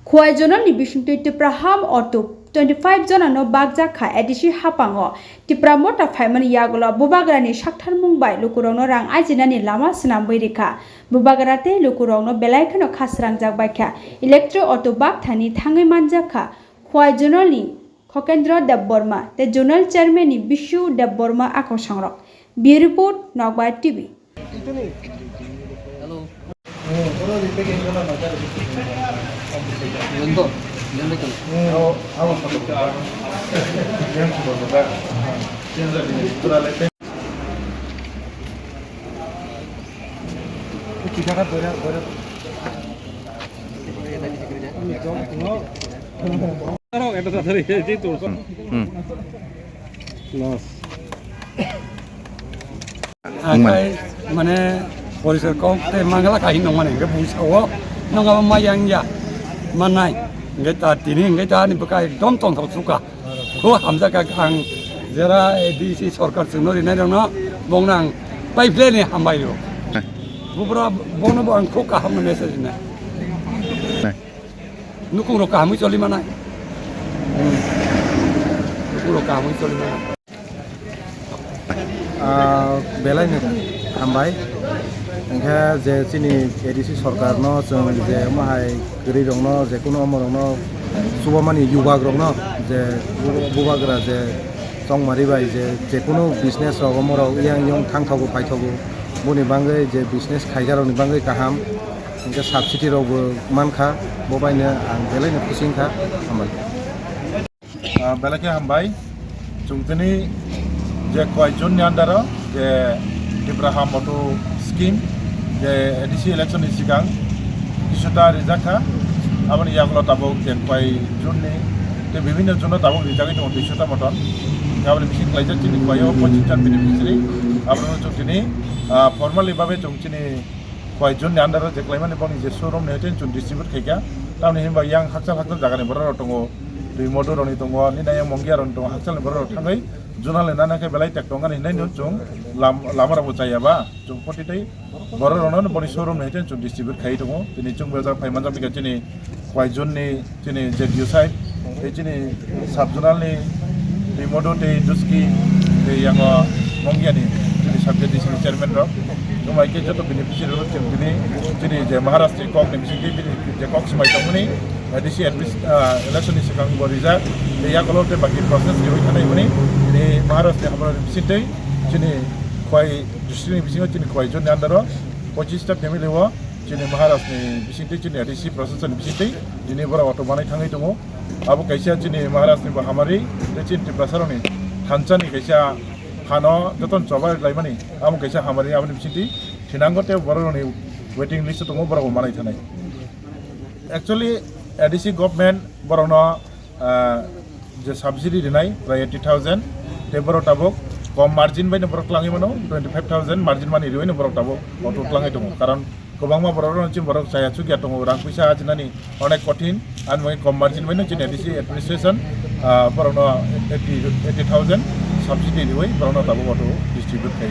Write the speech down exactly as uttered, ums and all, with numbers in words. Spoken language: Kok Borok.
Khowai zonalni bisingtwi Tipra Ham Auto twenty five jonano bakjak kha A D C haphango. Tipra Motha phaimani yagulo bubagrani saktharmung bai lukurokno rang ajinani lama swnamwi rikha. Bubagra tei lukurokno belai kheno kha srangjak baikha. Electro auto bakthani thangwi manjak kha. Khowai zonalni Khokendra Debbarma tei zonal chairman ni Bishu Debbarma akosangrok. Bureau report, Nokbar T V. Hello. Hmm. Loss. Akai mane porisar kok tei mangala kahi nongmani hingke bui sao nongaba ma yang ya manai hingke ta tini hingke ta ni bwkha ekdom tongthok suka. Kho hamjak ang jera A D C sorkar chwngno rinai rokno bongno ang pipeline ni hambai rw. Bubra bono bo ang kho kaham message rinai. Nai. Nukung rok kahamwi choli manai. Hmm. Nukung rok kahamwi choli manai. Ah, belai no hambai. Hingke je chini A D C sorkar no chwng je omo hai kwrwi rok no je kunu omo rok no chubamani yubak rok no je bu-, bubagra je chongmari bai je, je kunu business rok omo rok yang yong thangthogo paithogo boni bangwi je business khaijak rok ni bangwi kaham. Hingke subsidy rokbo mankha, bo baino ang belai no khusing kha, hambai. Ah, belai khe hambai. Chwng tini je Khowai zone ni under o je Tipra Ham Auto scheme je A D C election ni sikang kisuta rijak kha, aboni yagulo tabuk je Khowai zone ni tei bibhinno zone o tabuk rijagwi tongo duiso ta moton. Aboni bising khlaijak chini Khowai o pochis jon beneficiary, abono chwng tini, ah, formally babe chwng chini Khowai zone ni under o je khlaimani boni je showroom ni hoite chwng distribute khaikha. Tamoni hinba yang hakchal hakchal jaga ni borok rok tongo, twi modu rok ni tongo, nini yang Mongia rok ni tongo, hakchal ni borok rok thangwi zonal ni nana khe belai tek tongani hinwi no chwng lam-, lama rok bo chaya ba chwng poti tei borok rok no boni showroom ni hoite chwng distribute khai tongo. Tini chwng bo jak phai manjak bikha chini Khowai zone ni chini Z D O side, tei chini sub zonal ni tei Modu tei Duski tei yango Mongia ni chini sub Z D C ni chairman rok. Tongbai khe joto beneficiary rok chini, chini je Maharaj ni kok ni bisingtwi bini je kok swmai tongmani, A D C admis-, ah, election ni swkang bo rijak, tei yakulo tei baki process riwi thanai hwnwi tini Maharaj ni hamrok ni bisingtwi chini Khowai district ni bisingo chini Khowai zone ni under o pochis ta family o chini Maharaj ni bisingtwi, chini A D C process ni bisingtwi, tini borok auto manai thangwi tongo. Abo kaisa chini Maharaj ni bo hamari, tei chini Tiprasa rok ni thansa ni kaisa phano jotono choba laimani, abo kaisa hamari, aboni bisingtwi thinango tei borok rok ni waiting list o tongo, borok bo manai thanai. Actually, A D C government borok no, ah, je subsidy rinai prai eighty thousand, tei borok tabuk kom margin bai no borok twlangwi mano, twenty five thousand margin mani riwi no borok tabuk auto twlangwi tongo. Karon kwbangma borok rok chini borok chaya chukya tongo, rang puisa ajinani onek kothin, ani bagwi kom margin bai no chini A D C administration, ah, borok no eighty, eighty thousand subsidy riwi borok no tabuk auto distribute khai.